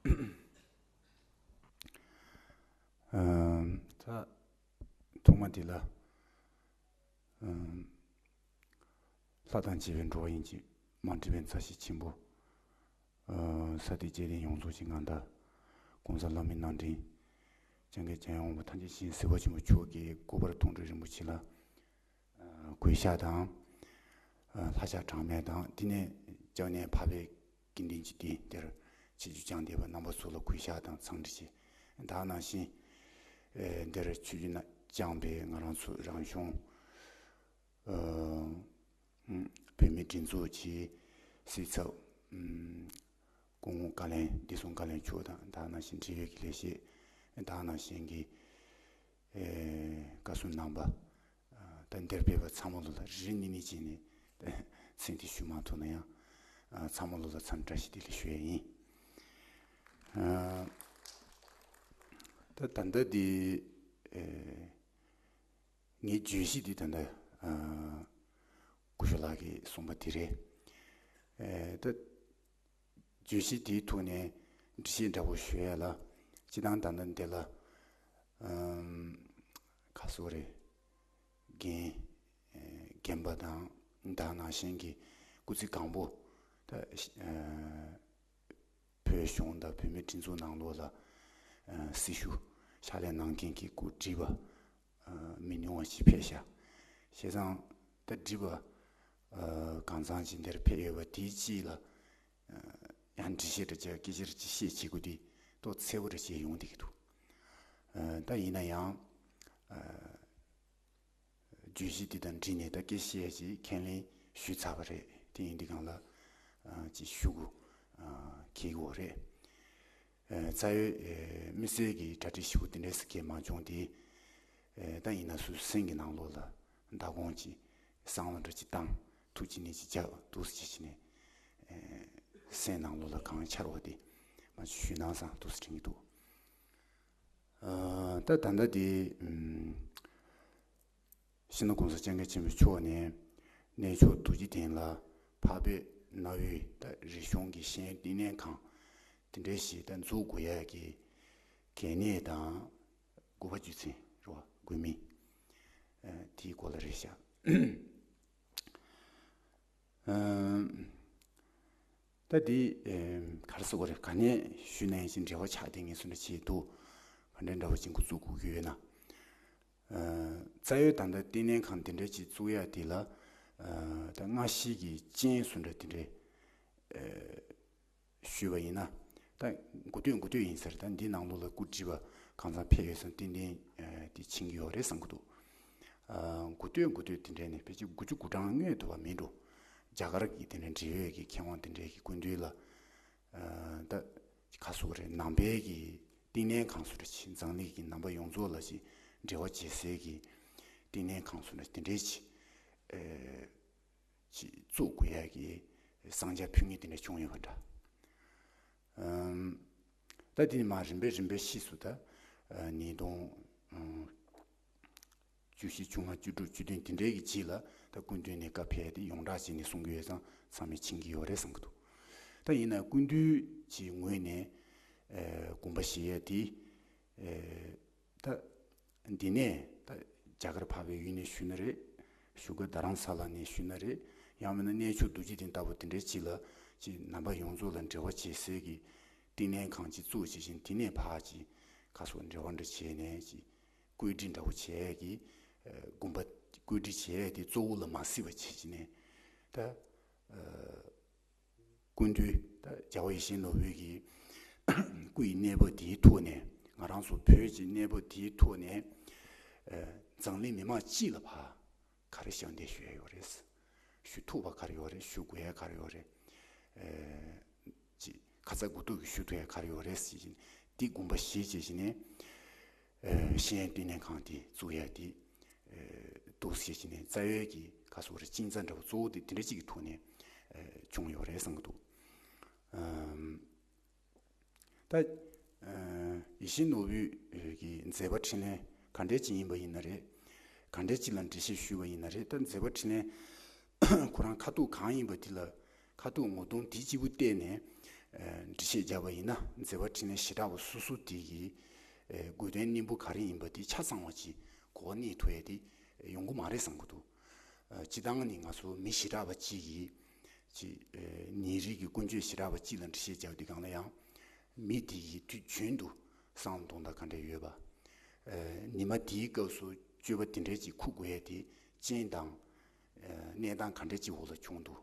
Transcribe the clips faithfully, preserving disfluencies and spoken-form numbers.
ཨ། ད་ཐོག་མ་དེ་ལ། ཨ། ལྷ་དང་བཅས་པའི་འགྲོ་བ་ཡན་ཆད་མ་འདྲེས་པའི་མཛའ་བཤེས་ཆེན་པོ། ཨ། ས་སྟེང་རྒྱལ་བསྟན་ཡོངས་རྫོགས་ཀྱི་མངའ་བདག་༸གོང་ས་བླ་མའི་རྣམ་འདྲེན་༸སྐྱབས་མགོན་༸རྒྱལ་བ་དབང་པོ་ཐམས་ཅད་མཁྱེན་བརྩེ་བ་ཆེན་པོ་མཆོག་གི་སྐུ་པར་མཐོང་གྲོལ་རིན་པོ་ཆེ་ལ། ཨ། གུས་ཕྱག་དང་། ཨ། ལྷ་ཕྱག་གྲངས་མེད་དང་། དེ་ནས་སྐྱབས་གནས་འཕགས་པའི་དགེ་འདུན་གྱི་སྡེ་དེར་ཆེད་དུ་བསྐྱངས་བསྡད་པ་རྣམ་པ་ཚོ་ལ་གུས་ཕྱག་དང་འཚམས་འདྲི་བྱེད། ད་ག་ནང་བཞིན། ཨེ། འདིར་ཆེད་དུ་བསྐྱངས་པའི་ང་རང་ཚོ་རང་གཞུང་། ཨ། བོད་མིའི་སྒྲིག་འཛུགས་ཀྱི་སྲིད་ཚབ། ཨ། སྐུ་ངོ་བཀའ་བློན་བདེ་སྲུང་བཀའ་བློན་མཆོག་དང་། ད་ག་ནང་བཞིན་འབྲེལ་ཡོད་ཀྱི་ལས་བྱེད། ད་ག་ནང་བཞིན་གྱི། ཨེ། བཀའ་ཟུར་རྣམ་པ། ཨ། ད་འདིར་ཕེབས་པ་ཚང་མ་ལོ་ལ་རེ་རེ་གཉིས་གཉིས་བྱས་ནས་མཚན་དེ་ཞུ་མ་ཐུབ་ན་ཡང་། ཨ། ཚང་མ་ལོ་ལ་འཚམས་འདྲི་བཀྲ་ཤིས་བདེ་ལེགས་ཞུ་ཡས་ཡིན། ཨ། ད་ད་ལྟ་འདི། ཨེ། ངའི་བརྗོད་གཞི་འདི་ད་ལྟ། ཨ། སྐུ་ཞབས་ལགས་ཀྱིས་གསུངས་པ་དེ་རེད། ཨེ། ད་བརྗོད་གཞི་དེའི་ཐོག་ནས་འགྲེལ་བཤད་འདྲ་པོ་ཞུ་ཡ་ལ། སྤྱིར་བཏང་ད་ལྟ་འདི་ལ། ཨམ། ག་སོ་རེད། རྒན། ཨེ། རྒན་པ་དང་། ད་ག་ནང་བཞིན་གྱི་སྐུ་ཚེ་གང་པོ། ད། ཨ། བོད་གཞུང་དང་བོད་མིའི་སྒྲིག་འཛུགས་ནང་ལོགས་ལ། ཨ། སྲི་ཞུ་ཕྱག་ལས་གནང་མཁན་གྱི་སྐུ་བགྲེས་པ། ཨ། མི་ཉུང་བ་ཞིག་ཕེབས་ཤག། བྱས་ཙང་ད་བགྲེས་པ། ཨ། གང་ཚང་ཅིག་འདིར་ཕེབས་ཡོད་པ་དེའི་དཀྱིལ་ལ། ཨ། ཡང་འགྲེལ་བཤད་འདྲ་བྱས། སྐད་ཆ་འདྲ་ཅིག་བཤད་བྱེད་དགོས་དེ་ཏོག་ཙམ་གསལ་པོ་འདྲ་ཅིག་ཡོང་བསྡད་ཀྱི་འདུག། ཨ། ད་ཡིན་ན་ཡང་། ཨ། བརྗོད་གཞི་འདི་དང་འབྲེལ་ནས་ད་སྐད་ཆ་བཤད་ཅིག་ཁས་ལེན་ཞུས་ཚར་བ་རེད། དེ་ཡིན་དུས་སྒང་ལ། ཨ། ཅིག་ཞུ་དགོས། ཨ། འཁེལ་གྱི་ཡོད་རེད། ཨ། རྩ་བའི། ཨ། དམིགས་བསལ་གྱི་གྲ་སྒྲིག་ཞུ་དགོས་དེ་འདྲའི་སྐད་མ་བྱུང་སྟེ། ཨ། ད་ཡིན་ན་སུ་སེམས་ཀྱི་ནང་ལོགས་ལ་མདའ་དགོང་ཅིག་གསང་བ་འདྲ་ཅིག་བཏང་། ཐུགས་ཀྱི་ནས་ཅིག་བརྒྱབ་འདུག་ཟེར་བྱས་ནས། ཨ། སེམས་ནང་ལོགས་ལ་གང་འཆར་བ་དེ་མ་ཞུས་ན་བསམ་འདུག་ཟེར་དྲན་གྱི་འདུག། ཨ། ད་ད་ལྟ་དེ། ཨམ། སྤྱི་ནོར་༸གོང་ས་༸སྐྱབས་མགོན་ཆེན་པོ་མཆོག་ནས་གནས་མཆོག་རྡོ་རྗེ་གདན་ལ་འཕགས་པའི་གནའ་བོའི་ད་རིག་གཞུང་གི་ཤེས་ཡོན་བསྟི་གནས་ཁང་དེ་འདྲ་ཞིག་ད་འཛུགས་དགོས་ཡ་གི་གལ་གནད་དང་དགོས་པ་རྒྱུ་མཚན་རེད་བ། དགོས་དམིགས། ཨ། དེའི་སྐོར་ལ་རེད་ཤག། ཨ། ད་འདི། ཨ། ག་རེ་ཟེར་དགོས་རེད། ག་ནས་ཞུས་ན་ཡིན་ཞིང་འབྲེལ་བ་ཆགས་བསྡད་མཁན་སུ་འདྲ་ཅིག་འདུག། ག་འདྲ་འདྲ་པོ་ཅིག་འགོ་བཙུགས་དགོས་ཀྱི་ཡོད་ན། ཨ། རྩ་བའི་ད་ལྟ་བསྟི་གནས་ཁང་དེ་འདྲ་ཅིག་བཙུགས་ཡ་དེ་ལ། ཨ། ད་སྔ་ཕྱི་གི་རྐྱེན་སུ་འདྲ་དེ་འདྲ། ཨ། ཞུས་པ་ཡིན་ན། ད་འགོ་སྟོད་འགོ་སྟོད་ཡིན་ས་རེད། ད་འདི་ནང་ལོགས་ལ་སྐུ་བགྲེས་པ་གང་ཚང་ཕེབས་ཡོད་ཙང་ཏན་ཏན། ཨ། དེ་ཕྱིན་གྱི་ཡོད་རེད་བསམ་གྱི་འདུག། ཨ། འགོ་སྟོད་འགོ་སྟོད་དེ་འདྲ་ནས་ཕལ་ཆེར་དགུ་བཅུ་གོ་གྲངས་སྔོན་དུ་བ་མིན་འགྲོ། རྒྱ་གར་གྱི་དེ་འདྲ་འབྲེལ་ཡོད་ཀྱི་མཁས་དབང་དེ་འདྲའི་གི་སྐུ་མདུན་ལ། ཨ། ད་ག་ཟེར་དགོས་རེད། ནང་པའི་གི་བསྟི་གནས་ཁང་སུ་འདྲ་ཅིག་འཛམ་གླིང་གི་ནང་པ་ཡོངས་རྫོགས་ལ་ཅིག་འབྲེལ་བ་བྱེད་སའི་གི་བསྟི་གནས་ཁང་སུ་འདྲ་དེ་འདྲའི་ཅིག། ཨ། ཅིག་བཙུགས་དགོས་ཡ་གི་གསང་རྒྱ་ཕུལ་མཁན་དེ་འདྲ་བྱུང་ཡོད་པ་འདྲ། ཨམ། ད་དེ་ནས་མར་རིམ་པས་རིམ་པས་ཕྱིས་སུ་ད། ཨ། ཉིས་སྟོང་། ཨ། བཅུ་བཞི། བཅོ་ལྔ། བཅུ་དྲུག། བཅུ་བདུན་དེ་འདྲའི་གི་རྗེས་ལ་ད་སྐུ་མདུན་ནས་བཀའ་ཕེབས་ཏེ་ཡོངས་གྲགས་བྱས་ནས་གསུང་གི་ཡོད་ཙང་ཚང་མས་མཁྱེན་གྱི་ཡོད་རེད་བསམ་གྱི་འདུག། ད་ཡིན་ན་སྐུ་མདུན་གྱི་ངོས་ནས། ཨ། དགོངས་པ་བཞེས་ཡ་དེ། ཨ། ད་འདི་ནས་ད་རྒྱ་གར་འཕགས་པའི་ཡུལ་ནས་ཞུས་ན་རེད། བཞུགས་སྒར་རྡ་རམ་ས་ལ་ནས་ཞུས་ན་རེད། ཡང་མིན་ན་གནས་མཆོག་རྡོ་རྗེ་གདན་ལྟ་བུ་དེ་འདྲའི་ཅིག་ལ་ཅིག་ནང་པ་ཡོངས་རྫོགས་ལ་འབྲེལ་བ་བྱེད་སའི་གི་བསྟི་གནས་ཁང་ཅིག་བཙུགས་བྱས་ཤིང་། དེ་ནས་ཕར་ཅིག་ག་ཟེར་དགོས། འབྲེལ་བ་འདྲ་བྱས་ནས་ཅིག་བཀོད་སྒྲིག་འདྲ་པོ་བྱས་ཀྱི། ཨ། དགོངས་པ་བཀོད་སྒྲིག་བྱས་ཏེ་གཙོ་བོ་ལ་མ་གཟིགས་པ་བྱས་བྱས་ནས་ད། ཨ། སྐུ་མདུན་ད་རྒྱལ་བ་ཡིད་བཞིན་ནོར་བུའི་གི་སྐུ་ཡི་གནས་བབ་དེའི་ཐོག་ནས། ང་རང་ཚོ་བོད་ཀྱི་གནས་བབ་དེའི་ཐོག་ནས། ཨ། འཛམ་གླིང་མི་མང་སྤྱི་ལ་ཕར་ག་རེ་ཞབས་འདེགས་ཞུ་ཡ་ཡོད་རེད། ཞུ་ཐུབ་པ་ག་རེ་ཡོད་རེད། ཞུ་དགོས་ཡ་ག་རེ་ཡོད་རེད། ཨ། ཅིག་ཁ་ཚ་དགོས་གཏུགས་ཀྱིས་ཞུ་ཐུབ་ཡ་ག་རེ་ཡོད་རེད་ཟེར་བཞིན། འདི་དགོངས་པ་བཞེས་བྱས་བྱས་ནས། ཨ། ཤེས་ཡོན་བསྟི་གནས་ཁང་དེ་བཙུགས་ཡ་དེ། ཨ། འདུག་ཟེར་བྱས་ནས་རྩ་བའི་གི་ག་ཟེར་དགོས་རེད། གཅིག་རྩ་འདྲ་པོ་གཙོ་བོ་དེ་དེ་འདྲ་གཅིག་གི་ཐོག་ནས། ཨ། བྱུང་ཡོད་རེད་བསམ་གྱི་འདུག། ཨམ། ད། ཨ། ཡིད་བཞིན་ནོར་བུའི་གི་མཛད་པ་འཕྲིན་ལས་ག་འདྲས་ཅིག་ཡིན་པ་ཡིན་ན་རེད། ག་འདྲས་ཅིག་ལ་འགྲེལ་བཤད་ཞུས་པ་ཡིན་ན་རེད། ད་མཛད་པ་འཕྲིན་ལས་ཁོ་རང་ཁ་ཐུག་གང་ཡིན་པ་དེ་ལ། ཁ་ཐུག་ངོ་གདོང་དེ་གཅིག་པུ་བལྟས་ནས། འགྲེལ་བཤད་བརྒྱབ་པ་ཡིན་ན། མཛད་པ་འཕྲིན་ལས་བྱེ་བྲག་པ་སོ་སོ་དེ་གི་དགོས་དོན་སྙིང་པོ་ག་རེ་ཡིན་པ་དེ་ཆ་ཚང་བ་ཅིག་གོ་བ་གནས་ཐུབ་ཡ་དེ་ཡོང་གི་མ་རེད་བསམ་གི་འདུག་སྤྱིར་བཏང་ནི་ང་ཚོ་མི་བྱེ་བྲག་པ་གཅིག་གིས་ཅིག་ཉིན་རེ་གི་ཀུན་སྤྱོད་བྱེ་བྲག་པ་གཅིག་ལ་འགྲེལ་བཤད་བརྒྱབ་དུས་སྒང་ལ་ཡང་། མི་དེ་ཡིས་དུས་རྒྱུན་དུ་བསམ་བློ་གཏོང་སྟངས་ག་འདྲ་ཡོད་པ། ཉི་མ་དེའི་སྐབས་སུ་སྤྱོད་པ་དེ་འདྲའི་ཅིག་འཁུར་དགོས་ཡ་དེ་རྐྱེན་དང་གནས་སྟངས་ག་འདྲ་ཅིག་འོག་ལ་བྱུང་འདུག་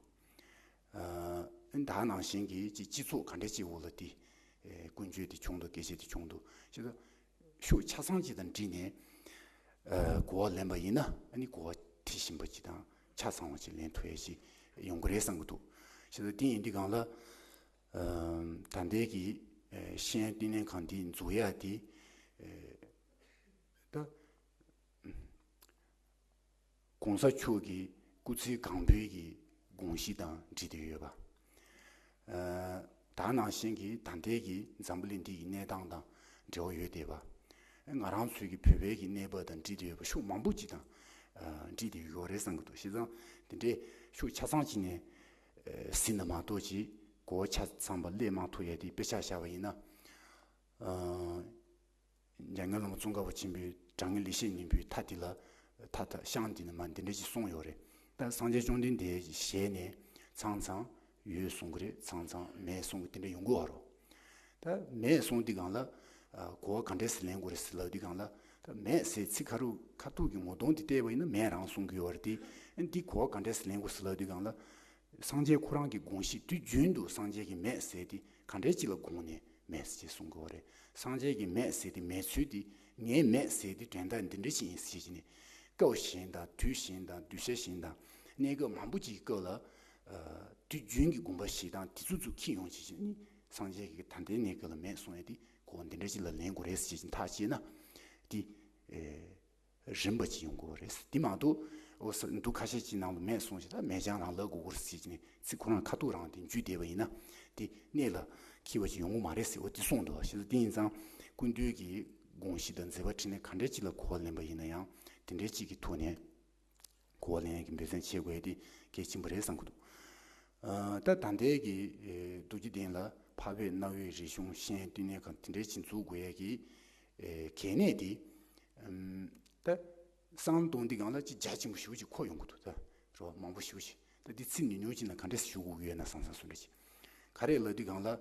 ད་ནང་བཞིན་གྱི་ཅིག་སྤྱི་ཚོགས་ག་འདྲ་ཅིག་འོག་ལ་དེ་ཀུན་སྤྱོད་དེ་བྱུང་འདུག་སྐད་ཆ་དེ་བྱུང་འདུག་ཞེས་ཤུགས་ཆ་ཚང་ཅིག་དང་འདྲིས་ནས་གོ་བ་ལེན་པ་ཡིན་ན། ཨ་ནི་གོ་བ་དེ་བཞིན་པ་ཅིག་དང་ཆ་ཚང་བ་ཅིག་ལེན་ཐུབ་ཡ་ཞིག་ཡོང་གི་རེད་བསམ་གི་འདུག་ཞེས་དེ་ཡིན་དུས་སྒང་ལ། ད་ལྟའི་གི་ཤེས་ཡོན་བསྟི་གནས་ཁང་འདི་འཛུགས་ཡ་དེ་ད་༸གོང་ས་མཆོག་གི་སྐུ་ཚེ་གང་པོའི་གི་དགོངས་གཞི་དང་འབྲེལ་ཏེ་ཡོད་པ། ད་ནང་བཞིན་གྱི་ད་ལྟའི་གི་འཛམ་བུ་གླིང་འདི་ཡི་གནས་སྟངས་དང་འབྲེལ་བ་ཡོད་བསྡད་པ། ང་རང་ཚོའི་གི་བོད་པའི་གི་གནས་བབ་དང་འབྲེལ་ཏེ་ཡོད་པ་ཕྱོགས་མང་པོ་ཅིག་དང་འབྲེལ་ཏེ་ཡོད་རེད་བསམ་གི་འདུག་བྱས་ཙང་དེ་འདྲའི་ཕྱོགས་ཆ་ཚང་ཅིག་ནས་ཟིན་ན་མ་གཏོགས་ཅིག་གོ་བ་ཆ་ཚང་པ་སླེབས་མ་ཐུབ་ཡ་དེ་དཔེ་ཆ་བཞག་པ་ཡིན་ན། འཇམ་མགོན་བླ་མ་ཙོང་ཁ་པ་ཆེན་པོའི་དྲང་ངེས་ལེགས་བཤད་སྙིང་པོའི་མཐའ་དེ་ལ། མཐའ་དང་ཤང་དེ་ནི་མ་འདི་འདྲ་ཞིག་གསུངས་ཡོད་རེད། ད་སངས་རྒྱས་བཅོམ་ལྡན་འདས་ཀྱི་ཞལ་ནས་ཚང་ཚང་ཡོད་གསུང་གི་རེད། ཚང་ཚང་མེད་གསུང་གི་དེ་འདྲ་ཡོང་གི་ཡོད་རེད། ད་མེད་གསུང་དུས་སྒང་ལ་གོ་བ་ག་འདྲས་སེ་ལེན་དགོས་རེད་ཟེར་ལབ་དུས་སྒང་ལ། ད་མེད་ཟེར་ཚིག་ཁ་རུ་ཁ་ཐུག་གི་ངོ་གདོང་དེ་བལྟས་པ་ཡིན་ན་མེད་རང་གསུང་གི་ཡོད་རེད་དེ། འདི་གོ་བ་ག་འདྲས་སེ་ལེན་དགོས་ཟེར་ལབ་དུས་སྒང་ལ། སངས་རྒྱས་ཁོ་རང་གི་དགོངས་གཞི་དུས་རྒྱུན་དུ་སངས་རྒྱས་ཀྱི་མེད་ཟེར་དེ་ག་འདྲའི་ཅིག་ལ་དགོངས་ནས་མེད་ཟེར་ཅེས་གསུང་གི་ཡོད་རེད། སངས་རྒྱས་ཀྱི་མེད་ཟེར་དེ་མེད་ཚུལ་དེ་ངའི་མེད་ཟེར་དེ་དོན་དག་འདི་འདྲ་ཞིག་ཡིན་ཟེར་བྱས་ནས་སྐབས་གཞན་དང་དུས་གཞན་དང་གདུལ་བྱ་གཞན་དང་གནས་སྐབས་མང་པོ་ཅིག་གི་སྐབས་ལ་དུས་རྒྱུན་གྱི་དགོངས་པ་བཞེས་སྟངས་དེ་ཚོ་ཚུར་འཁྱེར་ཡོང་བྱས་བྱས་ནས་སངས་རྒྱས་ཀྱིས་ད་ལྟའི་གནས་སྐབས་ལ་མེད་གསུང་ཡ་དེ་གོ་བ་འདི་འདྲ་ཅིག་ལ་ལེན་དགོས་རེད་ཟེར་བྱས་ནས་ཐག་བཅད་ན་དེ། རིམ་པ་ཅིག་ཡོང་དགོས་རེད། དེ་མ་གཏོགས་འོ་ས་འདུག་ཁ་ཤས་ཅིག་ནང་ལ་མེད་གསུངས་ཤིག་ད་མེད་ཀྱང་རང་ལབ་དགོས་སྐོར་ཟེར་གྱི་ནས་ཚིག་ཁོ་རང་ཁ་ཐུག་རང་དེ་འཇུས་བསྡད་པ་ཡིན་ན་དེ་གནད་ལ་འཁེལ་བ་ཅིག་ཡོང་གི་མ་རེད་ཟེར། འོ་དེ་གསུངས་འདུག་ཞེས་དེ་ཡིན་ཙང་ཀུན་འདུས་ཀྱི་དགོངས་གཞི་དང་མཛད་པ་འཕྲིན་ལས་ག་འདྲས་ཅིག་ལ་གོ་བ་ལེན་པ་ཡིན་ན་ཡང་དེ་འདྲས་ཅིག་གི་ཐོག་ནས་གོ་བ་ལེན་ཡག་གི་འབད་བརྩོན་བྱེད་དགོས་ཡ་དེ་གལ་ཆེན་པོ་རེད་བསམ་གྱི་འདུག་ཨ་ད་ད་ལྟའི་གི་ཨེ་རྡོ་རྗེ་གདན་ལ་འཕགས་པའི་རྣ་བའི་རིག་གཞུང་ཤེས་ཡོན་བསྟི་གནས་ཁང་དེ་འདྲའི་ཅིག་འཛུགས་དགོས་ཡ་གི་ཨེ་གལ་གནད་དེ། ཨམ་ད་བསམ་བློ་གཏོང་དུས་སྒང་ལ་ཅིག་རྒྱ་ཆེན་པོ་ཞེ་པོ་ཅིག་འཁོར་ཡོང་གི་འདུག་ད་རོ་མང་པོ་ཞེ་པོ་ཅིག་ད་འདི་ཚིག་ཉུང་ཉུང་ཅིག་ན་ག་འདྲས་ཞུ་དགོས་ཀྱི་ཡོད་ན་བསམ་བསམ་སོ་འདྲ་ཅིག་ག་རེ་ལབ་དུས་སྒང་ལ་ཨ་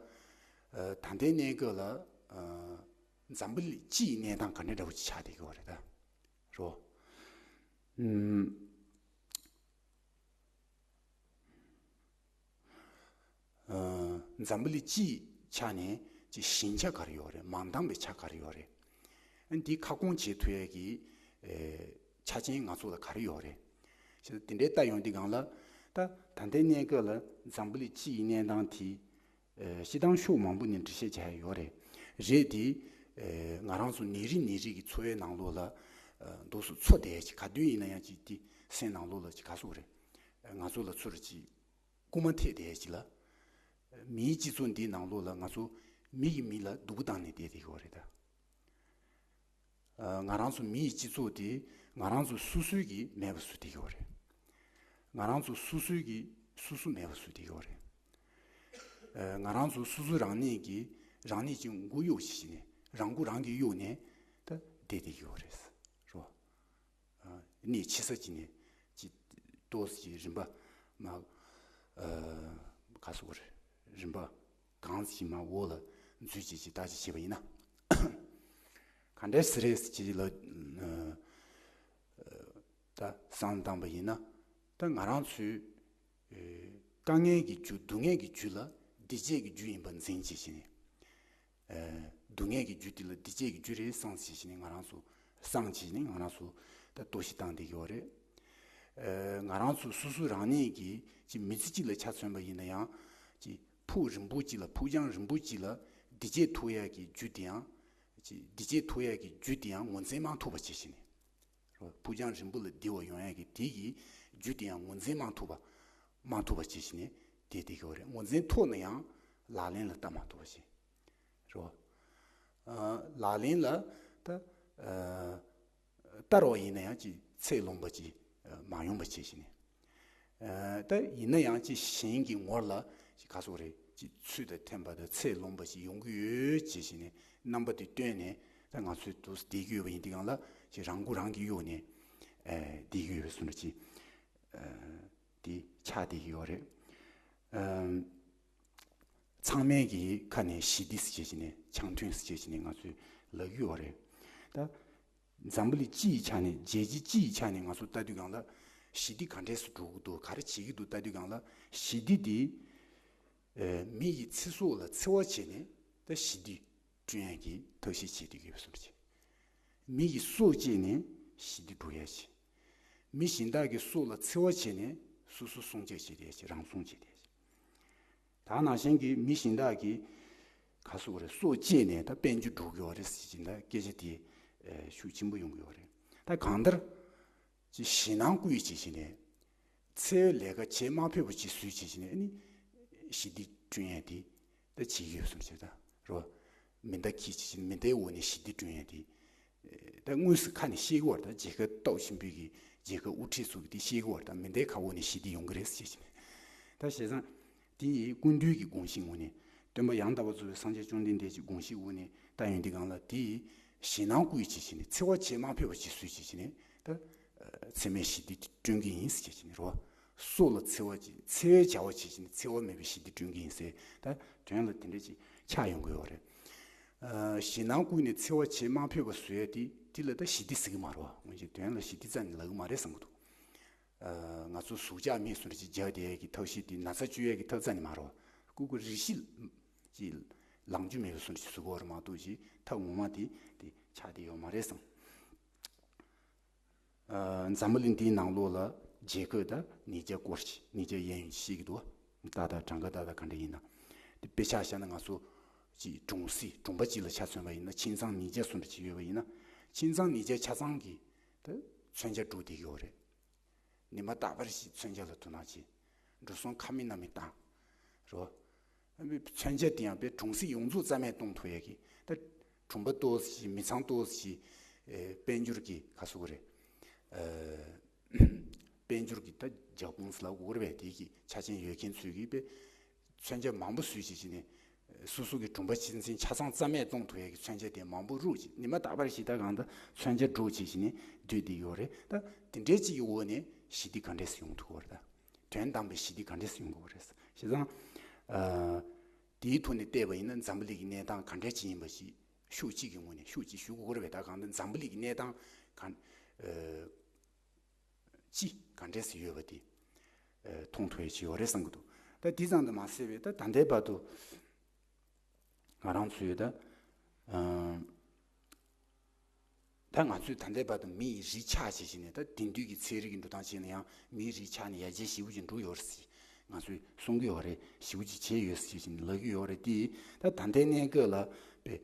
ད་ལྟའི་གནས་སྐབས་ལ་ཨ་འཛམ་བུ་གླིང་སྤྱི་ཡི་གནས་སྟངས་ག་འདྲས་འདྲ་པོ་ཅིག་ཆགས་བསྡད་ཀྱི་ཡོད་རེད་ད་རོ། ཨམ། ཨ་འཛམ་བུ་གླིང་སྤྱིའི་ཆ་ནས་ཀྱི་ཞན་ཆ་ག་རེ་ཡོད་རེད། མ་འདང་བའི་ཆ་ག་རེ་ཡོད་རེད། ཨ་འདི་ཁ་སྐོང་བྱེད་ཐུབ་ཡས་ཀྱི་ཨེ་ཆ་རྐྱེན་ང་ཚོ་ལ་ག་རེ་ཡོད་རེད། ཞེས་དེ་འདྲའི་ལྟ་ཡོང་དུས་སྒང་ལ་ད་ད་ལྟའི་གནས་སྐབས་ལ་འཛམ་བུ་གླིང་སྤྱི་ཡི་གནས་སྟངས་དེ་ཨེ་སྤྱི་བཏང་ཕྱོགས་མང་པོ་ནས་འགྲེལ་བཤད་བྱ་ཡ་ཡོད་རེད། རེད་དེ་ཨེ་ང་རང་ཚོ་ཉིན་རེ་ཉིན་རེ་གི་འཚོ་བའི་ནང་ལོགས་ལ་ཨེ་འདུག་སེ་འཚོ་བསྡད་ཡ་ཅིག་ག་དུས་ཡིན་ན་ཡང་ཅིག་དེ་སེམས་ནང་ལོགས་ལ་ཅིག་ག་སོགས་རེད། ཨེ་ང་ཚོ་ལ་ཚུར་ཅིག་སྐུལ་མ་ཐེབས་བསྡད་ཅིག་ལ། མིའི་སྤྱི་ཚོགས་འདིའི་ནང་ལོགས་ལ་ང་ཚོ་མི་གིས་མི་ལ་སྡུག་པོ་བཏང་ནས་བསྡད་བསྡད་ཀྱི་ཡོད་རེད་ད། ང་རང་ཚོ་མིའི་སྤྱི་ཚོགས་དེ་ང་རང་ཚོ་སོ་སོའི་གིས་མེད་པ་བཟོས་བསྡད་ཀྱི་ཡོད་རེད། ང་རང་ཚོ་སོ་སོའི་གིས་སོ་སོ་མེད་པ་བཟོས་བསྡད་ཀྱི་ཡོད་རེད། ང་རང་ཚོ་སོ་སོ་རང་ཉིད་ཀྱིས་རང་ཉིད་ཀྱི་མགོ་གཡོགས་བྱས་ནས་རང་མགོ་རང་གིས་གཡོགས་ནས་ད་བསྡད་བསྡད་ཀྱི་ཡོད་རེད། རོ། གནས་ཆེ་ས་ཅིག་ནས་ཅིག་ཏོག་ཙམ་ཅིག་རིམ་པ་མ་ག་སོགས་རེད། རིམ་པ་གང་ཅིག་མ་འོག་ལ་འཛུལ་ཅིག་ཅིག་བརྟག་ཅིག་བྱས་པ་ཡིན་ན། ག་འདྲས་སེ་རེད་ཅིག་ལ་ད་བསམ་བཏང་པ་ཡིན་ན། ད་ང་རང་ཚོའི་དཀའ་ངལ་གྱི་རྒྱུ་སྡུག་བསྔལ་གྱི་རྒྱུ་ལ་བདེ་སྐྱིད་ཀྱི་རྒྱུ་ཡིན་པ་འཛིན་བྱས་བྱས་ནས། སྡུག་བསྔལ་གྱི་རྒྱུ་དེ་ལ་བདེ་སྐྱིད་ཀྱི་རྒྱུ་རེད་བསམ་བྱས་བྱས་ནས་ང་རང་ཚོ་བསམ་བྱས་ནས་ང་རང་ཚོ་ད་གཏོར་བཤིག་བཏང་བསྡད་ཀྱི་ཡོད་རེད། ང་རང་ཚོ་སོ་སོ་རང་ཉིད་ཀྱིས་ཅིག་མི་ཚེ་གཅིག་ལ་ཆ་མཚོན་པ་ཡིན་ན་ཡང་ཅིག་ཕུགས་རིང་པོ་གཅིག་ལ་ཕུགས་རྒྱང་རིང་པོ་གཅིག་ལ་བདེ་སྐྱིད་ཐོབ་ཡག་གི་རྒྱུ་དེ་ཡང་ཅིག་བདེ་སྐྱིད་ཐོབ་ཡག་གི་རྒྱུ་དེ་ཡང་ངོས་འཛིན་མ་ཐུབ་པ་བྱས་བྱས་ནས། རོ། ཕུགས་རྒྱང་རིང་པོ་ལ་བདེ་བ་ཡོང་ཡག་གི་དེ་གི་རྒྱུ་དེ་ཡང་ངོས་འཛིན་མ་ཐུབ་པ། མ་ཐུབ་པ་བྱས་བྱས་ནས་བསྡད་བསྡད་ཀྱི་ཡོད་རེད། ངོས་འཛིན་ཐུབ་ན་ཡང་ལག་ལེན་ལ་བསྟར་མ་ཐུབ་པ་བྱས། རོ། ཨ་ལག་ལེན་ལ་ད་ཨ་བསྟར་བ་ཡིན་ན་ཡང་ཅིག་ཚད་ལོངས་པ་ཅིག་མ་ཡོང་པ་བྱས་བྱས་ནས། ཨ་ད་ཡིན་ན་ཡང་ཅིག་གཞན་གྱི་ངོར་ལ་ཅིག་ག་སོགས་རེད། ཅིག་ཚུལ་དང་མཐུན་པ་དང་ཚད་ལོངས་པ་ཞིག་ཡོང་གི་ཡོད་ཅེས་བྱས་ནས་རྣམ་པ་དེ་བཏོན་ནས། ད་ང་ཚོས་འདུག་བསྡད་ཀྱི་ཡོད་པ་ཡིན་དུས་སྒང་ལ་ཅིག་རང་མགོ་རང་གིས་གཡོགས་ནས་ཨེ་བསྡད་ཀྱི་ཡོད་པའི་བཟོ་འདྲ་ཅིག་ཨེ་དེ་ཆགས་བསྡད་ཀྱི་ཡོད་རེད། ཨམ། ཚང་མས་ཀྱི་ཁ་ནས་ཞི་བདེ་ཟེར་བྱས་ནས། འཆམ་མཐུན་ཟེར་བྱས་ནས་ང་ཚོས་ལབ་ཀྱི་ཡོད་རེད། ད་འཛམ་བུ་གླིང་སྤྱི་ཡི་ཆ་ནས། རྒྱལ་སྤྱི་སྤྱི་ཡི་ཆ་ནས་ང་ཚོ་ལྟ་དུས་སྒང་ལ་ཞི་བདེ་ག་འདྲས་སུ་འགྲོ་གི་འདུག་ག་རེ་བྱེད་ཀྱི་འདུག་ལྟ་དུས་སྒང་ལ། ཞི་བདེ་དེ་ཨེ་མི་ཡི་ཚེ་སྲོག་ལ་འཚེ་བ་བྱས་ནས་ད་ཞི་བདེ་བསྐྲུན་ཡ་གི་ཐབས་ཤེས་བྱེད་བསྡད་ཀྱི་ཡོད་པའི་བཟོ་འདྲ་ཅིག་མི་ཡི་སྲོག་བཅད་ནས་ཞི་བདེ་སྒྲུབ་ཡ་ཅིག་མི་གཞན་དག་གི་སྲོག་ལ་འཚེ་བ་བྱས་ནས་སོ་སོ་སྲུང་སྐྱོབ་བྱེད་བསྡད་ཡ་ཅིག་རང་སྲུང་བྱེད་བསྡད་ཡ་ཅིག་ད་ནང་བཞིན་གྱི་མི་གཞན་དག་གིས་ག་ཟེར་དགོས་རེད། སྲོག་བཅད་ནས་ད་དཔལ་འབྱོར་སྒྲུབ་དགོས་པ་རེད་ཟེར་གྱིན་ད་སྐད་ཆ་དེ་ཨེ་ཤུགས་ཆེན་པོ་ཡོང་གི་ཡོད་རེད། ད་གང་ལྟར་ཅིག་ཞེད་སྣང་བསྐུལ་བྱེད་བྱས་ནས། འཚེ་བའི་ལས་ཀ་བྱེད་མ་ཕོད་པ་ཅིག་བཟོས་བྱས་བྱས་ནས། ཨ་ནི་ཞི་བདེ་བསྐྲུན་ཡ་དེ་ད་བྱེད་ཀྱི་ཡོད་བཟོ་འདྲ་ཅིག་ད་རོ། མེ་མདའ་འཁྱེར་བྱས་བྱས་ནས་མེ་མདའི་འོག་ནས་ཞི་བདེ་བསྐྲུན་ཡ་དེ། ད་དངོས་སུ་ཁ་ནས་བཤད་ཀྱི་ཡོད་རེད། ད་རྒྱལ་ཁབ་སྟོབས་ཆེན་པོའི་གི་རྒྱལ་ཁབ་དབུ་ཁྲིད་ཚོ་གིས་དེ་བཤད་ཀྱི་ཡོད་རེད། ད་མེ་མདའི་ཁ་འོག་ནས་ཞི་བདེ་ཡོང་གི་རེད་ཟེར་བྱས་ནས། ད་བྱས་ཙང་དེ་ཡི་ཀུན་འདུས་ཀྱི་དགོངས་གཞི་ངོས་ནས། སྟོན་པ་ཡང་དག་པར་རྫོགས་པའི་སངས་རྒྱས་བཅོམ་ལྡན་འདས་ཀྱི་དགོངས་གཞི་ངོས་ནས་ལྟ་ཡོང་དུས་སྒང་ལ། དེ་ཡི་ཞེད་སྣང་བསྐུལ་བྱས་བྱས་ནས། འཚེ་བ་བྱེད་མ་ཕོད་པ་ཅིག་བཟོས་བྱས་བྱས་ནས། ད་འཚེ་མེད་ཞི་བདེ་བསྐྲུན་གྱི་ཡིན་ཟེར་བྱས་བྱས་ནས་རོ། སྲོག་ལ་འཚེ་བ་ཅིག་འཚེ་བའི་བྱ་བ་བྱས་བྱས་ནས་འཚེ་བ་མེད་པའི་ཞི་བདེ་བསྐྲུན་གྱི་ཡིན་ཟེར། ད་དོན་ལ་དེ་འདྲ་ཅིག་ཆགས་ཡོང་གི་ཡོད་རེད། ཨ། ཞེད་སྣང་བསྐུལ་ནས་འཚེ་བ་བྱེད་མ་ཕོད་པ་བཟོ་ཡ་དེ། དེ་ལ་ད་ཞི་བདེ་ཟེར་གྱི་མ་རེད་བ། འོན་ཀྱང་དོན་ལ་ཞི་བདེ་རྩ་ནས་ལབ་ཀྱི་མ་རེད་བསམ་གྱི་འདུག་ཨ། ང་ཚོ་ཟུག་གཅོག་མི་བཟོ་འདྲ་ཅིག་རྒྱག་བསྡད་ཡ་གི་ཐབས་ཤེས་དེ་ན་ཚ་བཅོས་ཡ་གི་ཐབས་རྩ་ནས་མ་རེད་བ། ལྐུགས་པ་རེ་ཞིག་ཅིག་ལངས་རྒྱུ་མེད་པ་བཟོ་འདྲ་ཅིག་བཟོ་གི་ཡོད་རེད་མ་གཏོགས། ཅིག་ཐབས་ངོ་མ་དེ་དེ་ཆགས་བསྡད་ཡོད་མ་རེད་བསམ། ཨ། འཛམ་བུ་གླིང་འདིའི་ནང་ལོགས་ལ་རྒྱལ་ཁབ་དང་ཉིས་བརྒྱ་སྐོར་ཞིག་ཉིས་བརྒྱ་གཡས་གཡོན་ཞིག་བཤད་ཀྱི་འདུག་ཏག་ཏག་གྲངས་ཀ་ཏག་ཏག་ག་འདྲ་ཡིན་ན། དེ་དཔེ་ཆ་བཞག་ན་ང་ཚོ་ཅིག་གྲོང་གསེབ་གྲོང་པ་ཅིག་ལ་ཆ་མཚོན་པ་ཡིན་ན། ཁྱིམ་ཚང་ཉིས་བརྒྱ་བཟོ་འདྲ་ཅིག་ཡོད་པ་ཡིན་ན། ཁྱིམ་ཚང་ཉིས་བརྒྱ་ཆ་ཚང་གི་ད་མཚོན་ཆ་འགྲོ་བསྡད་ཀྱི་ཡོད་རེད། ཉི་མ་རྟག་པར་ཞིག་མཚོན་ཆ་ལ་དོ་སྣང་བྱེད། འགྲོ་སོང་ཁ་མིན་སྣ་མིན་བཏང་། རོ། མཚོན་ཆ་དེ་ཡང་དཔེ་གྲོང་གསེབ་ཡོངས་རྫོགས་རྩ་མེད་གཏོང་ཐུབ་ཡ་གི། ད་གྲོང་པ་ཏོག་ཙམ་ཞིག་མི་ཚང་ཏོག་ཙམ་ཞིག་ཨེ། དཔལ་འབྱོར་གྱི་ག་ཟེར་དགོས་རེད། ཨ། དཔལ་འབྱོར་གྱི་ད་རྒྱབ་ཁུངས་ལབ་དགོས་རེད་པས། དེ་གི་ཆ་རྐྱེན་ཡོད་མཁན་ཚོས་གི་དཔེ་མཚོན་ཆ་མང་པོ་བཟོས་བྱས་བྱས་ནས། སོ་སོ་གི་གྲོང་པ་ཁྱིམ་ཚང་ཆ་ཚང་རྩ་མེད་གཏོང་ཐུབ་ཡ་གི་མཚོན་ཆ་དེ་མང་པོ་རུག་ཅིག་ཉི་མ་རྟག་པར་ཞིག་ད་གང་ལྟར་མཚོན་ཆ་འགྲོ་བྱས་བྱས་ནས་སྡོད་བསྡད་ཡོད་རེད། ད་དེ་འདྲའི་ཅིག་གི་འོག་ནས་ཞི་བདེ་ག་འདྲས་སེ་ཡོང་ཐུབ་ཀྱི་ཡོད་རེད། ད་དོན་དམ་པའི་ཞི་བདེ་ག་འདྲས་སེ་ཡོང་གི་ཡོད་རེད། བྱས་ཙང་། ཨ། དེའི་ཐོག་ནས་བལྟས་པ་ཡིན་ན་འཛམ་བུ་གླིང་གི་གནས་སྟངས་ག་འདྲས་ཅིག་ཡིན་པ་ཞིག་ཕྱོགས་གཅིག་གི་ངོས་ནས་ཕྱོགས་གཅིག་ཞུ་དགོས་ཀྱི་རེད་པས། ད་གང་ལྟར་འཛམ་བུ་གླིང་གི་གནས་སྟངས་ག་ཨ། ཅི་ག་འདྲས་སེ་ཡོད་པ་དེ་ཨ། མཐོང་ཐུབ་ཡ་ཅིག་ཡོད་རེད་བསམ་གྱི་འདུག་ད་དེ་ཙམ་དུ་མ་ཟད་པའི་ད་ད་ལྟའི་བར་དུ་ང་རང་ཚོས་ད། ཨ། ད་ང་ཚོས་ད་ལྟའི་བར་དུ་མི་ཡི་རིགས་ཆགས་བྱས་བྱས་ནས། ད་དེང་དུས་ཀྱི་ཚན་རིག་གི་འགྲོ་སྟངས་བྱས་ན་ཡང་མིའི་རིགས་ཆགས་ནས་ཡར་རྒྱས་ཞེ་པོ་ཅིག་འགྲོ་ཡོད་རེད་ཟེར་ང་ཚོས་གསུང་གི་ཡོད་རེད། ཞེ་པོ་ཅིག་བྱས་ཡོད་ཟེར་བྱས་ནས་ལབ་ཀྱི་ཡོད་རེད། དེ་ད་ད་ལྟའི་གནས་སྐབས་ལ་དཔེ་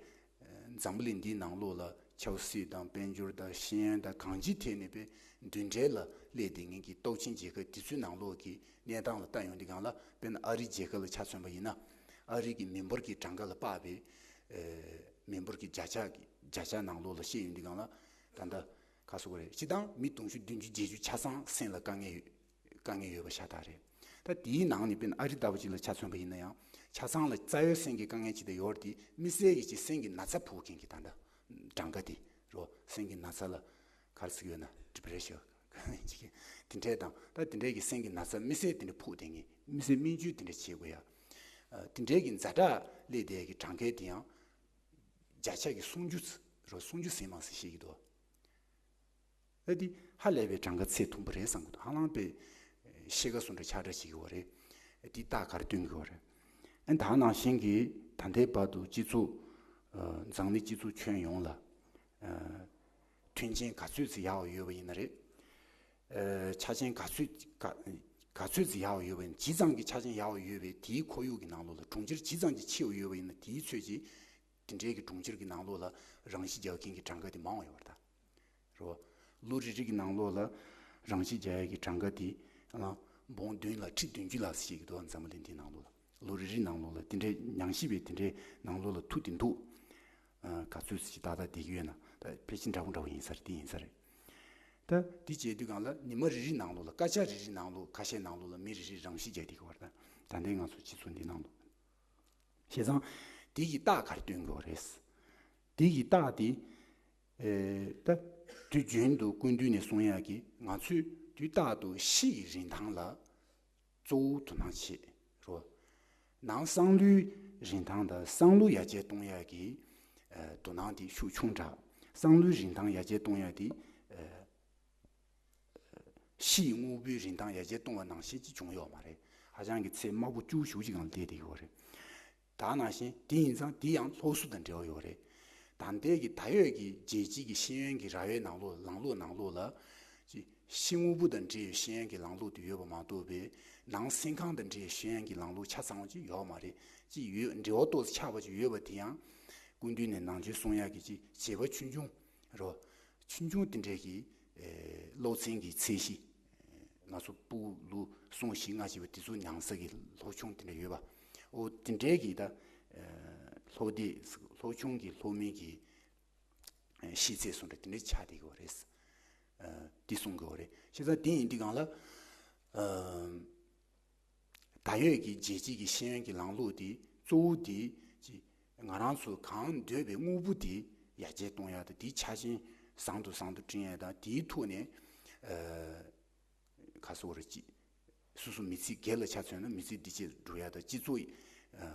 འཛམ་བུ་གླིང་འདིའི་ནང་ལོགས་ལ་ཆབ་སྲིད་དང་དཔལ་འབྱོར་དང་ཤེས་ཡོན་དང་གང་ཅིའི་ཐད་ནས་དཔེ་མདུན་གྲལ་ལ་སླེབས་བསྡད་མཁན་གྱི་སྟོབས་ཆེན་རྒྱལ་ཁབ་དེ་ཚོའི་ནང་ལོགས་ཀྱི་གནས་སྟངས་ལ་ལྟ་ཡོང་དུས་སྒང་ལ། དཔེར་ན་ཨ་རིའི་རྒྱལ་ཁབ་ལ་ཆ་མཚོན་པ་ཡིན་ན། ཨ་རི་གི་མི་འབོར་གྱི་གྲངས་ཀ་ལ་དཔག་པའི་ཨེ། མི་འབོར་གྱི་བརྒྱ་ཆ་གི་བརྒྱ་ཆ་ནང་ལོགས་ལ་བཤད་ཡོང་དུས་སྒང་ལ། ད་ལྟ་ག་ཟེར་དགོས་རེད། སྤྱིར་བཏང་མི་དུང་ཕྱུར་བདུན་ཅུ་བརྒྱད་ཅུ་ཆ་ཚང་སེམས་ལ་དཀའ་ངལ་ཡོད། དཀའ་ངལ་ཡོད་པ་ཤ་སྟག་རེད། ད་དེའི་ནང་ནས་དཔེར་ན་ཨ་རི་ལྟ་བུ་ཅིག་ལ་ཆ་མཚོན་པ་ཡིན་ན་ཡང་། ཆ་ཚང་ལ་རྩ་བའི་སེམས་ཀྱི་དཀའ་ངལ་ཅིག་དེ་ཡོད་རེད། དེ་དམིགས་བསལ་གྱི་ཅིག་སེམས་ཀྱི་ན་ཚ་ཕོག་མཁན་གྱི་ད་ལྟ་གྲངས་ཀ་དེ་རོ། སེམས་ཀྱི་ན་ཚ་ལ་ག་རེ་ཟེར་གྱི་ཡོད་ན། ཌི་པི་རེ་ཤན་དེ་འདྲས་དང་། ད་དེ་འདྲས་ཀྱི་སེམས་ཀྱི་ན་ཚ་དམིགས་བསལ་དེ་འདྲས་ཕོག་བསྡད་མཁན། དམིགས་བསལ་སྨན་བཅོས་དེ་འདྲས་བྱེད་དགོས་ཡ། ཨ། དེ་འདྲས་ཀྱི་ཛ་དྲག་སླེབས་བསྡད་ཀྱི་གྲངས་ཀ་དེ་ཡང་བརྒྱ་ཆ་གི་སུམ་ཅུ་རོ། སུམ་ཅུ་ཟིན་མ་ཟིན་བཤད་ཀྱི་འདུག་ཨ། དེ་ཧ་ལས་པའི་གྲངས་ཀ་ཚད་མཐོན་པོ་རེད་བསམ་གྱི་འདུག་ཧ་ལམ་དཔེ་ཤེལ་ཀ་བཟོ་འདྲ་ཆགས་འདྲ་བྱེད་ཀྱི་ཡོད་རེད། དེ་རྟགས་ག་རེ་སྟོན་གྱི་ཡོད་རེད། ཨ། ད་ནང་བཞིན་གྱི་ད་ལྟའི་བར་དུ་སྤྱི་ཚོགས། ཨ། འཛམ་གླིང་སྤྱི་ཚོགས་ཁྱོན་ཡོངས་ལ། ཨ། མཐུན་རྐྱེན་ག་ཚོད་ཅིག་ཡག་པ་ཡོད་པ་ཡིན་ན་རེད། ཨ། ཆ་རྐྱེན་ག་ཚོད་ག་ག་ཚོད་ཅིག་ཡག་པ་ཡོད་པ་ཡིན། ཇི་ཙམ་གྱི་ཆ་རྐྱེན་ཡག་པ་ཡོད་པའི་དེའི་ཁོར་ཡུག་གི་ནང་ལོགས་ལ། གྲོང་ཁྱེར་ཇི་ཙམ་གྱི་ཆེ་བ་ཡོད་པ་ཡིན་ན་དེའི་ཚོད་ཀྱིས་དེ་འདྲའི་གི་གྲོང་ཁྱེར་གྱི་ནང་ལོགས་ལ་རང་ཤི་རྒྱག་མཁན་གྱི་གྲངས་ཀ་དེ་མང་བ་ཡོད་པ་རེད་ད། རེད་བ། ལོ་རེ་རེ་གི་ནང་ལོགས་ལ་རང་ཤི་རྒྱག་ཡ་གི་གྲངས་ཀ་དེ་ལ་འབུམ་བདུན་ལ་ཁྲི་བདུན་ཅུ་ལ་ཟེར་གྱི་འདུག་འཛམ་བུ་གླིང་འདིའི་ནང་ལོགས་ལ། ལོ་རེ་རེའི་ནང་ལོགས་ལ་དེ་འདྲའི་ཉམས་ཞིབ་པས་དེ་འདྲའི་ནང་ལོགས་ལ་ཐུག་བསྡད་འདུག་ཨ། ག་ཚོད་ཅིག་ཏག་ཏག་བསྡད་ཀྱི་ཡོད་ན། ད་ཕལ་ཆེར་འདྲ་པོ་འདྲ་པོ་ཡིན་ས་རེད། དེ་ཡིན་ས་རེད། ད་དེ་བྱས་དུས་སྒང་ལ་ཉི་མ་རེ་རེའི་ནང་ལོགས་ལ། སྐར་ཆ་རེ་རེའི་ནང་ལོགས། ཁ་ཤས་ནང་ལོགས་ལ་མི་རེ་རེས་རང་ཤི་རྒྱག་བསྡད་ཀྱི་ཡོད་རེད། ད་ད་ལྟའི་ང་ཚོ་སྤྱི་ཚོགས་འདིའི་ནང་ལོགས། བྱས་ཙང་དེ་གི་རྟགས་ག་རེ་སྟོན་དགོས་རེད། དེ་གི་རྟགས་དེ། ཨེ། ད་དུས་རྒྱུན་དུ་སྐུ་མདུན་ནས་གསུང་ཡག་གི་ང་ཚོས་དུས་རྟག་ཏུ་ཕྱི་ཡི་རིན་ཐང་ལ་གཙོ་བོ་དོ་སྣང་བྱེད་རོགས། ནང་བསམ་བློའི་རིན་ཐང་དང་བསམ་བློ་ཡར་རྒྱས་གཏོང་ཡག་གི་ཨ་དོ་སྣང་དེ་ཤུགས་ཆུང་དྲགས། བསམ་བློའི་རིན་ཐང་ཡར་རྒྱས་གཏོང་ཡག་དེ་ཨ་ཕྱིའི་དངོས་པོའི་རིན་ཐང་ཡར་རྒྱས་གཏོང་བ་ནང་བཞིན་ཅིག་བྱུང་ཡོད་མ་རེད། ཧ་ཅང་གི་ཚད་དམའ་པོ་སྐྱོ་ཤུགས་ཅིག་སྒང་ལ་བསྡད་བསྡད་ཡོད་རེད། ད་ནང་བཞིན་དེ་ཡིན་ཙང་དེ་ཡང་སློབ་གསོ་དང་འབྲེལ་བ་ཡོད་རེད། ད་ལྟའི་གི་ད་ཡོད་ཀྱི་རྒྱལ་སྤྱི་གི་ཤེས་ཡོན་གྱི་ར་བའི་ནང་ལོགས་ལམ་ལུགས་ནང་ལོགས་ལ་ཅིག་ཕྱི་དངོས་པོ་དང་འབྲེལ་བའི་ཤེས་ཡོན་གྱི་ལམ་ལུགས་དེ་ཡོད་པ་མ་གཏོགས་པའི་ནང་སེམས་ཁམས་དང་འབྲེལ་བའི་ཤེས་ཡོན་གྱི་ལམ་ལུགས་ཆ་ཚང་བ་ཅིག་ཡོད་མ་རེད། ཅིག་ཡོད་འབྲེལ་བ་ཏོག་ཙམ་ཆགས་པ་ཅིག་ཡོད་པ་དེ་ཡང་སྐུ་མདུན་ནས་ནང་ཆོས་གསུང་ཡག་གི་ཅིག་བྱེད་པ་ཆུང་ཆུང་རོ། ཆུང་ཆུང་དེ་འདྲས་ཀྱི་ཨེ་སློབ་ཚན་གྱི་ཚད་གཞི། ང་ཚོ་སྤུ་གུ་ལོ་གསུམ་བཞི་ལྔ་བྱས་པ་དེ་ཚོ་མྱངས་ས་གི་སློབ་ཆུང་དེ་འདྲ་ཡོད་པ། ཨོ་དེ་འདྲའི་གི་ད་ཨེ་སློབ་དེབ་སློབ་ཆུང་གི་སློབ་མའི་གི་ཨེ་ཤེས་ཚད་སུ་འདྲ་དེ་འདྲ་ཆགས་བསྡད་ཀྱི་ཡོད་རེད། ཨེ་དེ་གསུང་གི་ཡོད་རེད། བྱས་ཙང་དེ་ཡིན་དུས་སྒང་ལ་ཨེ་ད་ཡོད་ཀྱི་རྒྱལ་སྤྱི་གི་ཤེས་ཡོན་གྱི་ལམ་ལུགས་དེ་གཙོ་བོ་དེ་ཅི་ང་རང་ཚོ་གང་འདོད་པའི་དངོས་པོ་དེ་ཡར་རྒྱས་གཏོང་ཡག་དང་དེའི་ཆ་རྐྱེན་བཟང་དུ་བཟང་དུ་བསྐྲུན་ཡག་དང་དེའི་ཐོག་ནས་ཨ་ག་སོགས་རེ་ཅི་སོ་སོ་མི་ཚེ་སྒེར་ལ་ཆ་མཚོན་ན་མི་ཚེ་བདེ་སྐྱིད་འགྲོ་ཡག་དང་སྤྱི་ཚོགས་ཨ་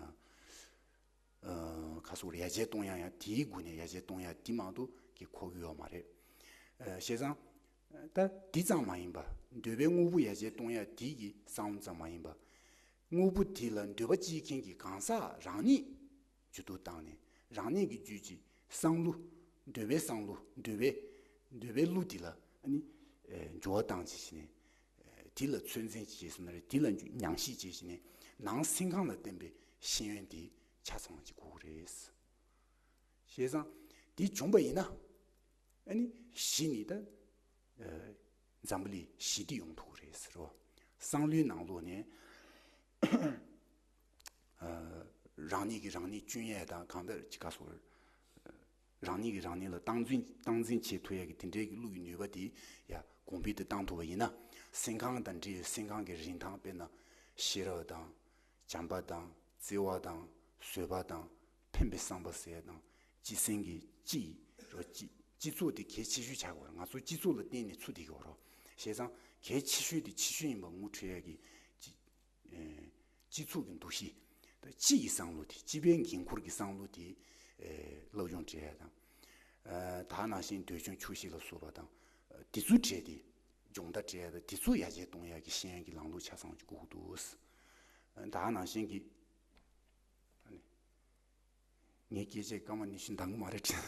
ཨ་ག་སོགས་རེ་ཡར་རྒྱས་གཏོང་ཡག་ཡང་དེའི་སྒོ་ནས་ཡར་རྒྱས་གཏོང་ཡག་དེ་མ་གཏོགས་ཀྱི་གོ་གི་ཡོད་མ་རེད། ཨ་བྱས་ཙང་ད་དེ་ཙམ་མ་ཡིན་པ་འདོད་པའི་དངོས་པོ་ཡར་རྒྱས་གཏོང་ཡག་དེ་གི་བསམ་བློ་ཙམ་མ་ཡིན་པ། དངོས་པོ་དེ་ལ་འདོད་པ་སྐྱེས་མཁན་གྱི་གང་ཟག་རང་ཉིད་ཇུས་གཏོགས་བཏང་ནས་རང་ཉིད་ཀྱི་རྒྱུད་ཀྱི་བསམ་བློ། འདོད་པའི་བསམ་བློ། འདོད་པའི་འདོད་པའི་བློ་དེ་ལ་ཨ་ནི་ཨེ་འགྱུར་བ་བཏང་བྱས་བྱས་ནས་ཨེ་དེ་ལ་ཚོད་འཛིན་བྱས་སོང་ན་རེད། དེ་ལ་ཉམས་ཞིབ་བྱས་བྱས་ནས་ནང་སེམས་ཁམས་ལ་བརྟེན་པའི་ཤེས་ཡོན་དེ་ཆ་ཚང་བ་ཅིག་དགོས་ཀྱི་རེད། བྱས་ཙང་དེ་བྱུང་པ་ཡིན་ན། ཨ་ནི་གཞི་ནི་ད་ཨ་འཛམ་བུ་གླིང་ཞི་བདེ་ཡོང་ཐུབ་རེད་ཟེར་བ། བསམ་བློའི་ནང་ལོགས་ནས་ཨ་རང་ཉིད་ཀྱིས་རང་ཉིད་སྐྱོན་ཡས་དང་གང་ལྟར་ཅི་ག་སོགས་རང་ཉིད་ཀྱིས་རང་ཉིད་ལ་སྟངས་འཛིན་སྟངས་འཛིན་བྱེད་ཐུབ་ཡས་ཀྱི་དེ་འདྲའི་གི་གླུ་གི་ནུས་པ་དེ་ཡ་གོང་འཕེལ་དུ་བཏང་ཐུབ་པ་ཡིན་ན། སེམས་ཁམས་དང་འབྲེལ་བའི་སེམས་ཁམས་ཀྱི་རིན་ཐང་དཔེར་ན་ཤེས་རབ་དང་། བྱམས་པ་དང་བརྩེ་བ་དང་བཟོད་པ་དང་ཕན་པའི་བསམ་པ་ཟེར་དང་། སྤྱི་སེམས་ཀྱི་སྤྱི་རོ་སྤྱི་སྤྱི་ཚོགས་དེ་གལ་ཆེ་ཤོས་ཆགས་དགོས་རེད། ང་ཚོ་སྤྱི་ཚོགས་ལ་བརྟེན་ནས་ཚུར་བསྡད་ཀྱི་ཡོད་རེད། བྱས་ཙང་གལ་ཆེ་ཤོས་དེ་ཆེ་ཤོས་ཡིན་པ་ངོ་འཕྲོད་ཡས་ཀྱི་སྤྱི་ཨེ་སྤྱི་ཚོགས་ཀྱི་འདུ་ཤེས། ད་སྤྱི་ཡི་བསམ་བློ་དེ་སྤྱི་པའི་འགན་ཁུར་གྱི་བསམ་བློ་དེ་ཨེ་སློབ་སྦྱོང་སྤྲད་ཡས་དང་། ཨེ་ད་ནང་བཞིན་འདོད་ཆུང་ཆོག་ཤེས་ལ་སོགས་པ་དང་། དེ་ཚོ་སྤྲད་དེ་སྦྱོང་བརྡར་སྤྲད་ཡ་དང་དེ་ཚོ་ཡར་རྒྱས་གཏོང་ཡ་གི་ཤེས་ཡོན་གྱི་ལམ་ལུགས་ཆ་ཚང་ཅིག་དགོས་ཀྱི་འདུག་ད་ནང་བཞིན་གྱི་ངའི་སྐད་ཆས་སྐར་མ་ཉི་ཤུ་འདང་གི་མ་རེད་དྲན།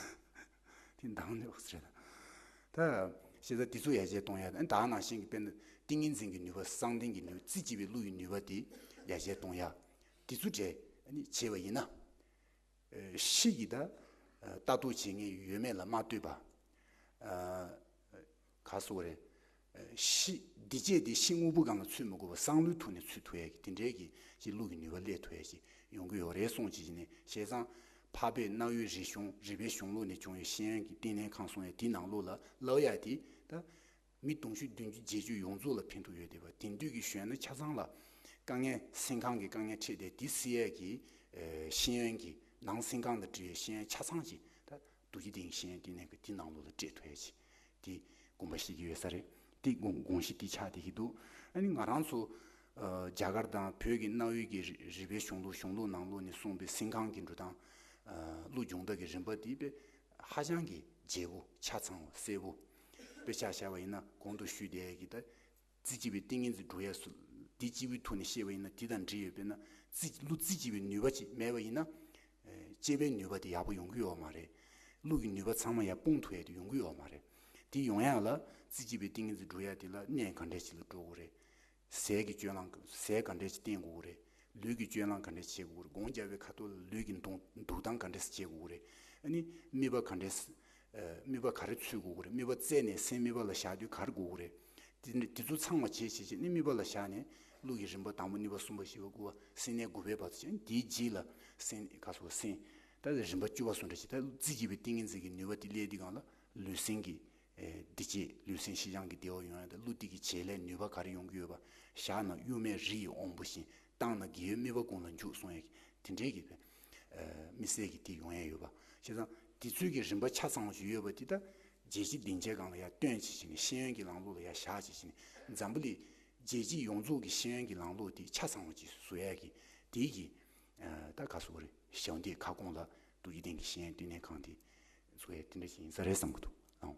དེ་འདང་ནས་འོག་ཟེར་ད། བྱས་ཙང་དེ་ཚོ་ཡར་རྒྱས་གཏོང་ཡ་དང་ད་ནང་བཞིན་གྱི་དཔེར་ན་ཏིང་ངེ་འཛིན་གྱི་ནུས་པ། བསམ་གཏན་གྱི་ནུས་པ། རྩིས་གཅིག་པའི་གླུ་ཡི་ནུས་པ་དེ་ཡར་རྒྱས་གཏོང་ཡ། དེ་ཚོ་སྤྲད་ཨ་ནི་བྱས་པ་ཡིན་ན། ཤི་ཡི་ད་ལྟ་རྟོག་བྱེད་མཁན་ཡོད་མེད་ལ་མ་ལྟོས་པ། ག་སོགས་རེད། ཤི་འདི་བྱས་ཏེ་ཤི་དངོས་པོ་སྒང་ལ་ཚུད་མི་དགོས་པ་བསམ་བློའི་ཐོག་ནས་ཚུད་ཐུབ་ཡ་གི་དེ་འདྲའི་གི་ཅིག་གླུ་གི་ནུས་པ་སླེབས་ཐུབ་ཡ་ཅིག་ཡོང་གི་ཡོད་རེད་གསུངས་བྱས་ནས། བྱས་ཙང་འཕགས་པའི་རྣ་བའི་རིག་གཞུང་རིག་པའི་གཞུང་ལུགས་ནས་བྱུང་བའི་ཤེས་ཡོན་གྱི་བསྟི་གནས་ཁང་གསུང་ཡ་དེའི་ནང་ལོགས་ལ་བསླབ་ཡ་དེ་ད། མི་དུང་ཕྱུར་བདུན་ཅུ་བརྒྱད་ཅུ་ཡོངས་རྫོགས་ལ་ཕན་ཐོགས་ཡོད་བསྡད་པ། དེང་དུས་ཀྱི་གཞོན་ནུ་ཆ་ཚང་ལ་དཀའ་ངལ་སེམས་ཁམས་ཀྱི་དཀའ་ངལ་འཕྲད་བསྡད་དེ་སེལ་ཡས་ཀྱི་ཨེ་ཤེས་ཡོན་གྱི་ནང་སེམས་ཁམས་དང་འབྲེལ་བའི་ཤེས་ཡོན་ཆ་ཚང་ཅིག་ད་རྡོ་རྗེ་གདན་གྱི་ཤེས་ཡོན་བསྟི་གནས་ཀྱི་དེ་ནང་ལོགས་ལ་སྤྲད་ཐུབ་ཡས་ཅིག་དེ་དགོངས་པ་བཞེས་ཀྱི་ཡོད་ས་རེད། དེ་དགོངས་དགོངས་གཞི་དེ་ཆགས་བསྡད་ཀྱི་འདུག་ཨ་ནི་ང་རང་ཚོ་ཨ་རྒྱ་གར་དང་བོད་ཀྱི་གནའ་བོའི་གི་རི་རིག་པའི་གཞུང་ལུགས་གཞུང་ལུགས་ནང་ལོགས་ནས་གསུངས་པའི་སེམས་ཁམས་ཀྱི་འགྲོ་སྟངས་ཨ་གླུ་སྦྱོང་བརྡར་གྱི་རིམ་པ་དེ་དཔེ་ཧ་ཅང་གི་རྒྱས་པོ་ཆ་ཚང་བ་གསལ་པོ། དཔེ་ཆ་བཞག་པ་ཡིན་ན་གོང་དུ་ཞུས་དེ་གི་ད་རྩིས་གཅིག་པའི་ཏིང་ངེ་འཛིན་སྒྲུབ་ཡས་སུ་དེ་གཅིག་པུའི་ཐོག་ནས་བཤད་པ་ཡིན་ན་དེ་དང་འབྲེལ་ཡོད་པས་ན། རྩིས་གླུ་རྩིས་གཅིག་པའི་ནུས་པ་ཅིག་མེད་པ་ཡིན་ན། ཨེ་དཔྱད་པའི་ནུས་པ་དེ་ཡག་པོ་ཡོང་གི་ཡོད་མ་རེད། གླུ་གི་ནུས་པ་ཚང་མ་ཡར་སྤུངས་ཐུབ་ཡས་དེ་ཡོང་གི་ཡོད་མ་རེད། དེ་ཡོང་ཡག་ལ་རྩིས་གཅིག་པའི་ཏིང་ངེ་འཛིན་སྒྲུབ་ཡས་དེ་ལ་གནས་ག་འདྲས་ཅིག་ལ་འགྲོ་དགོས་རེད། ཟས་ཀྱི་སྤྱོད་ལམ་ཟས་ག་འདྲས་ཅིག་བསྟེན་དགོས་ཀྱི་རེད། ལུས་ཀྱི་སྤྱོད་ལམ་ག་འདྲས་ཅིག་བྱེད་དགོས་ཀྱི་རེད། སྒོམ་རྒྱག་པའི་ཁ་ཐོག་ལ་ལུས་ཀྱི་འདུག་འདུག་སྟངས་ག་འདྲས་ཅིག་བྱེད་དགོས་ཀྱི་རེད། ཨ་ནི་དམིགས་པ་ག་འདྲས། ཨ་དམིགས་པ་ག་རེ་འཚོལ་དགོས་ཀྱི་རེད། དམིགས་པ་བཙལ་ནས་སེམས་དམིགས་པ་ལ་བཞག་དུས་ག་རེ་དགོས་ཀྱི་རེད། དེ་ནི་དེ་ཚོ་ཚང་མ་བྱས་བྱས་བྱས་ནི་དམིགས་པ་ལ་བཞག་ནས་གླུ་ཡི་རིམ་པ་དང་པོ་གཉིས་པ་གསུམ་པ་བཞི་པ་དགུ་པ་སེམས་གནས་དགུ་པའི་བར་དུ་བྱས་ནས་དེའི་རྗེས་ལ་སེམས་ག་སོགས་སེམས་ད་རིམ་པ་བཅུ་པ་སོགས་འདྲ་ཞིག་ད་རྩིས་གཅིག་པའི་ཏིང་ངེ་འཛིན་གྱི་ནུས་པ་དེ་སླེབས་དུས་སྒང་ལ་ལུས་སེམས་ཀྱི་ཨེ་བདེ་སྐྱིད། ལུས་སེམས་ཤིན་སྦྱངས་ཀྱི་བདེ་བ་ཡོང་ཡ་དང་གླུ་དེ་གི་བྱེད་ལས་ནུས་པ་ག་རེ་ཡོང་གི་ཡོད་པ། བཞག་ན་གཡོ་མེད་རི་ཡི་དབང་པོ་བཞིན། བཏང་ན་དགེ་བའི་དམིགས་པ་ཀུན་ལ་འཇུག་གསུང་ཡ་གི་དེ་འདྲའི་གི་བས་ དམིགས་བསལ་གྱི་དེ་ཡོང་ཡ་ཡོད་པ། བྱས་ཙང་དེ་ཚོའི་གི་རིམ་པ་ཆ་ཚང་བ་ཞིག་ཡོད་པ་དེ་ད་རྒྱལ་སྤྱིའི་སྡིངས་ཆའི་སྒང་ལ་ཡར་བཏོན་བྱས་བྱས་ནས་ཤེས་ཡོན་གྱི་ལམ་ལུགས་ལ་ཡར་བཞག་བྱས་བྱས་ནས་འཛམ་བུ་གླིང་རྒྱལ་སྤྱི་ཡོངས་རྫོགས་ཀྱི་ཤེས་ཡོན་གྱི་ལམ་ལུགས་དེ་ཆ་ཚང་བ་ཅིག་བཟོ་ཡ་གི་དེའི་གི་ད་ག་ཟེར་དགོས་རེད། ཞབས་འདེགས་ཁ་སྐོང་ལ་དུ་ཡི་ལྡན་གྱི་ཤེས་ཡོན་བསྟི་གནས་ཁང་དེ་བཟོ་ཡ་དེ་འདྲ་ཞིག་ཡིན་ས་རེད་བསམ་གྱི་འདུག་ཨང་།